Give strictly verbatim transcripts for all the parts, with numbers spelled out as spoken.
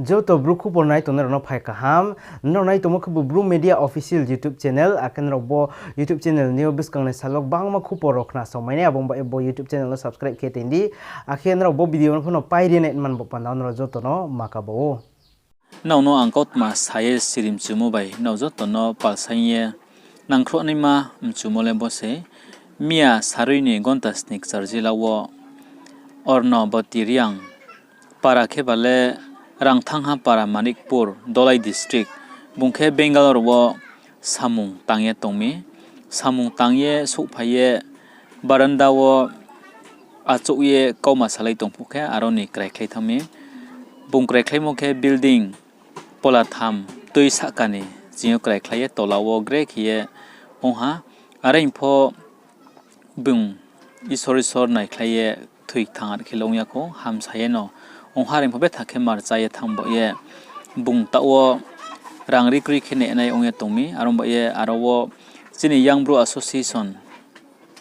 Joto Bru khupor nai tongnai rao no phai kaham. Nrao nai tongmo khe bo Bru Media Official YouTube channel, akhe nrao bo YouTube channel ni yo buskang ni salo gbangma khupor rao khna saomai nai, abo bai bo YouTube channel no subscribe khe tong di. Akhe nrao bo video no pho no pairi nai man bo panda wo nrao joto no ma kabo ou. Nrao no ang kautma sa ye siri mchumo bai nrao joto no palsaing ye nangkhruh naima mchumo le bo se, miya sarui ni gonta sni kchar jila wo Ornoboti Reang, para khe ba le Rangthangha para, Manikpur, Dholai district, bung khe Bangalore wo samung tang ye tong mi. Samung tang ye souhphai ye baranda wo achouh ye kauma salai tong phuh khe aro ni kraikhlai thanng mi. Bung kraikhlaimo khe building pola tham tui sahka ni ching yo kraikhlai ye tola wo gre khe ye ong ha. Are hing pho bung Isor Isor naikhlai ye thoi kthang ar khe le ong ya khou, hamsa ye no ong ha. Are hing pho betha khe mar chá ye thanng baoh ye bung taoh wo rang ri kroi khe nehnai ong ye tong mi. Aro baoh ye aro wo chini Young Bru Association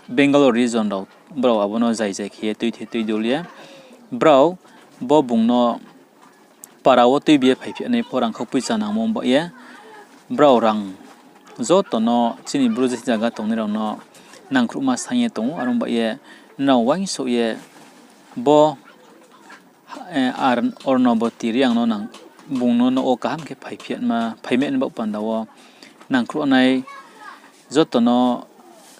Bangalore region rao, brao abo no zai zai khe ye tuithe tuidul ye brao bo bung no para wo tuibi ye phaiphi nai pho rangkhau poicha nangmo baoh ye brao rang joto no chini Bru jati zaga tongnai rao no nangkhruhma saing ye tong ou. Aro baoh ye nrao uaingsouh ye bo, eh, ar Ornoboti Reang no nang, bung no nouh wo kaham khe phaiphi ma, phaimai ni baoh panda wo nangkhruh nai joto no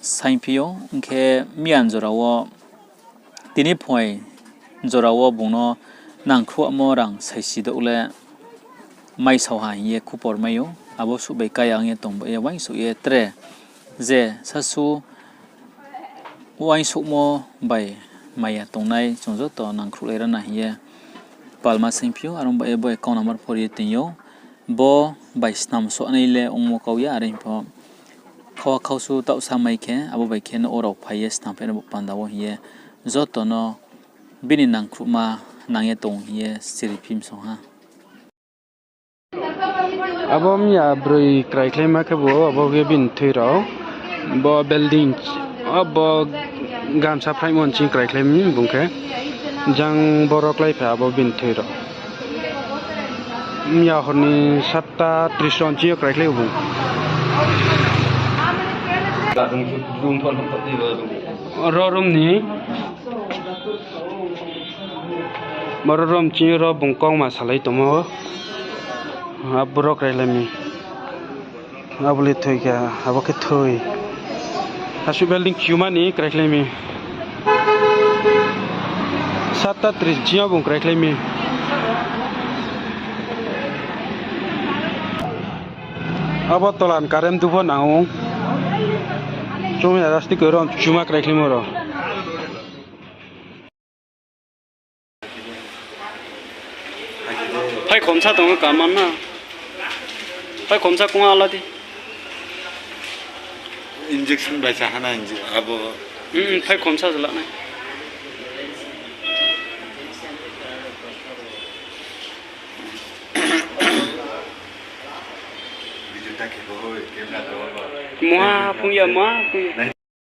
saingphi ou. Hing khe miyan jora wo tini phuai jora wo bung no nangkhruhmo rang saisi douh le maisao ha hing ye khupor mai ou. Abo suh bai kaya ong ye tong baoh ye uaingsouh ye tre je sasu uaingsouhmo bai maya tongnai chung joto nangkhruhlai rana hing ye palma saingphi ou. Aro baoh ye bo account number pho ri ye tong ou. Bo bai snam sohnai le ongmo kau ya, are hing pho khawa khausu taohsa mai khe abo bai khe nouh wo rao phai ye snam phainai bo panda wo hing ye joto no bini nangkhruhma nang ye tong hing ye siri phim song ha. Abo miya broi kraikhlaima khe bo, abo khe bini thoi rao. Bo building, abo gamsa phraimo nching kraikhlai mi bung khe. Jang boro klái pha abo bini thoi rao. Miya hor ni satta tris rao nching yo kraikhlai ou bung. Ro room ni Boro room chini ro bung kauma salai tongmo. Abo ro kraikhlai mi. Abo le thoi kha, abo khe thoi. Asuh building chuma ni kraikhlai mi. Satta tris chini yo bung kraikhlai mi. Abo tola ni current dupho nang ou. Chungya rasti khe ro chuma kraikhlaimo ro. Phai khomsa tong o kaman na. Phai khomsa kong ala di. Injection bai sa hana inje abo. Hmm, phai khomsa jala nai. Muha phung ya, muha phung ya.